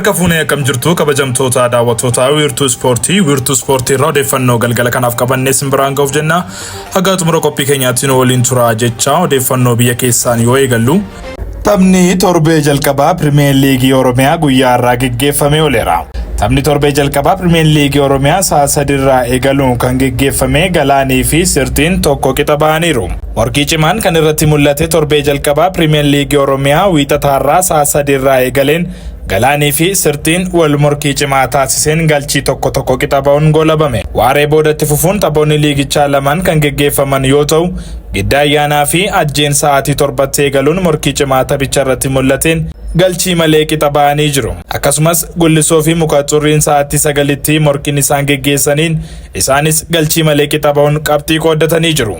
Harka fuunee akkam jirtu kabajamtoota daawwattoota Wiirtuu Ispoortii. Wiirtuu Ispoortii irraa odeeffannoo galgala kanaaf qabannee isin biraan ga'uuf jenna. Haga xumura qophii keenyaatti nu waliin turaa jecha odeeffannoo biyya keessaan yoo eegallu. Taphni torbee jalqabaa Pirimeer Liigii Oromiyaa guyyaa har'aa geggeeffamee ooleera. Taphni torbee jalqabaa Pirimeer Liigii Oromiyaa sa'a sadiirraa eegaluun kan geggeeffame Galaanii fi Sirxiin tokko qixa ba'aniiru. Morkii cimaan kan irratti mul'ate torbee jalqabaa Pirimeer Liigii Oromiyaa wiixata har'aa sa'a sadiirraa eegaleen Galaanii fi Sirxiin wal morkii cimaa taasiseen galchii tokko tokko qixa ba'uun goolabame. Waaree boodatti fufuun taphoonni liigichaa lamaan kan geggeeffaman yoo ta'u, Giddaa Ayyaanaa fi Ajjeen sa'aatii torbatti eegaluun morkii cimaa taphicha irratti mul'ateen galchii malee qixa ba'anii jiru. Akkasumas Gullisoo fi Muka Xurriin sa'aatii sagalitti morkiin isaan geggeessaniin isaanis galchii malee qixa ba'uun qabxii qooddatanii jiru.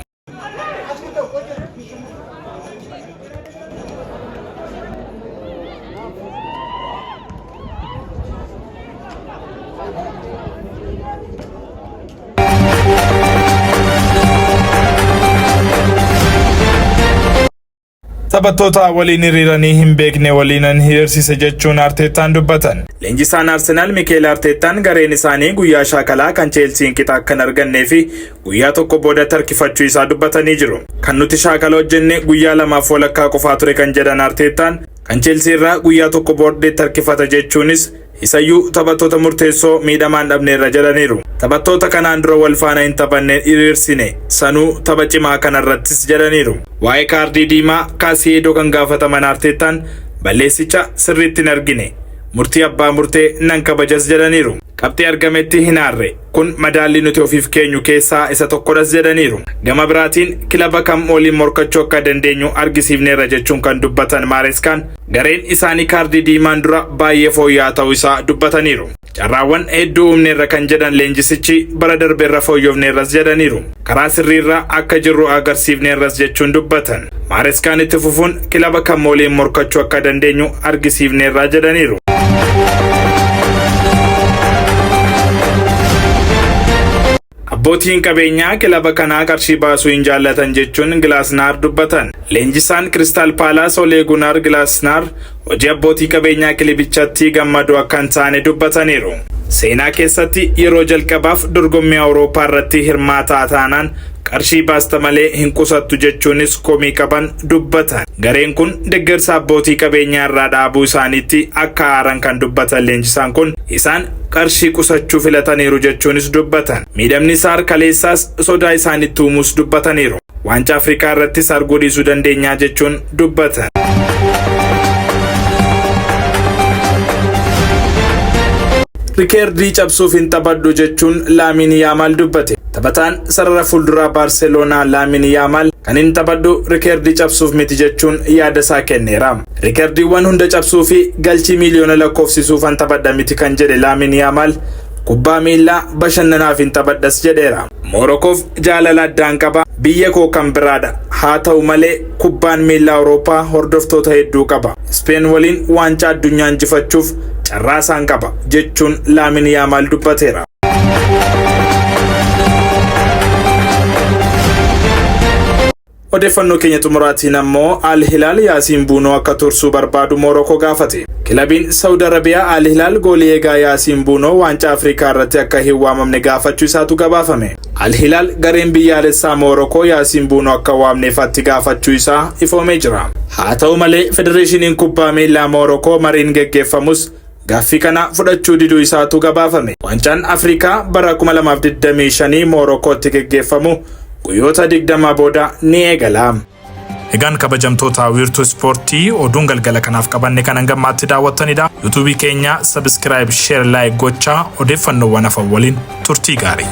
Taphattoota waliin hiriiranii hin beekne waliinan hiriirsise jechuun Arteettaan dubbatan. Leenjisaan Arsenaal Mikeel Arteettaan gareen isaanii guyyaa shaakalaa kan Cheelsiin qixa akka hin argannee fi guyyaa tokko booda tarkifachuu isaa dubbatanii jiru. Kan nuti shaakala hojjenne guyyaa lamaaf walakkaa qofaa ture kan jedhan Arteettaan kan Cheelsii irraa guyyaa tokko booddee tarkifata jechuunis isayyuu taphattoota murteessoo miidhamaan dhabneerra jedhaniiru. Taphattoota kanaan dura wal faana hin taphanne hiriirsine sanuu tapha cimaa kanarrattis jedhaniiru. Waa'ee kaardii diimaa Kaasiyeedoo kan gaafataman Arteettaan balleessicha sirriitti hin argine. Murtii abbaa murtee nan kabajas jedhaniiru. Qabxii argametti hin aarre. Kun madaallii nuti ofiif keenyu keessaa isa tokkodhas jedhaniiru. Gama biraatiin kilaba kam waliin morkachuu akka dandeenyu argisiifneerra jechuun kan dubbatan Maareskaan gareen isaanii kaardii diimaan dura baay'ee fooyya'aa ta'uu isaa dubbataniiru. Carraawwan hedduu uumneerra kan jedhan leenjisichi bara darbeerra fooyyofneerras jedhaniiru. Karaa sirriirra akka jirru agarsiifneerras jechuun dubbatan. Maareskaan itti fufuun kilaba kam waliin morkachuu akka dandeenyu argisiifneerra jedhaniiru. Abbootiin qabeenyaa kilaba kanaa qarshii baasuu hin jaallatan jechuun Gilaasnaar dubbatan. Leenjisaan Kiristaal Paalaas Olee Gunaar Gilaasnaar hojii abbootii qabeenyaa kilabichatti gammadu akka hin taane dubbataniiru. Seenaa keessatti yeroo jalqabaaf dorgommii Awurooppaa irratti hirmaataa taanaan qarshii baasta malee hin qusattu jechuunis komii qaban dubbatan. Gareen kun deeggarsa abbootii qabeenyaa irraa dhaabuu isaaniitti akka aaran kan dubbatan leenjisaan kun isaan qarshii qusachuu filataniiru jechuunis dubbatan. Miidhamni Saar kaleessaas sodaa isaanitti uumuus dubbataniiru. Waancaa Afrikaa irrattis arguu dhiisuu dandeenyaa jechuun dubbatan. Rikeerdii cabsuuf hin taphadhu jechuun Laamiin Yaamaal dubbate. Taphataan sarara fuulduraa Baarseloonaa Laamiin Yaamaal kan hin taphadhu rikeerdii cabsuuf miti jechuun yaada isaa kenneera. Rikeerdiiwwan hunda cabsuu fi galchii miiliyoona lakkoofsisuufan taphadha miti kan jedhe Laamiin Yaamaal kubbaa miillaa bashannanaaf hin taphadhas jedheera. Moorokoof jaalala addaan qaba. Biyya koo kan biraadha. Haa ta'u malee kubbaan miillaa Awurooppaa hordoftoota hedduu qaba. Speen waliin waancaa addunyaa injifachuuf carraa isaan qaba jechuun Laamin Yaamaal dubbateera. Odeeffannoo keenya xumuraatiin ammoo Al Hilaal Yaasiin Buunoo akka tursuu barbaadu Moorokoo gaafate. Kilabiin Saawud Arabiyaa Al Hilaal goolii eegaa Yaasiin Buunoo waancaa Afrikaa irratti akka hin waamamne gaafachuu isaatu gabaafame. Al Hilaal gareen biyyaalessaa Moorokoo Yaasiin Buunoo akka waamneefatti gaafachuu isaa ifoomee jira. Haa ta'u malee Federeeshiniin Kubbaa Miillaa Moorokoo mariin geggeeffamus gaaffii kana fudhachuu diduu isaatu gabaafame. Waancaan Afrikaa bara 2025 Moorokootti geggeeffamu guyyoota 20 booda ni eegala. Egaan kabajamtoota Wiirtuu Ispoortii oduun galgala kanaaf qabanne kan hanga ammaatti daawwattanidha. Yuutuubii keenya subscribe, share, like gochaa odeeffannoowwan hafan waliin turtii gaarii.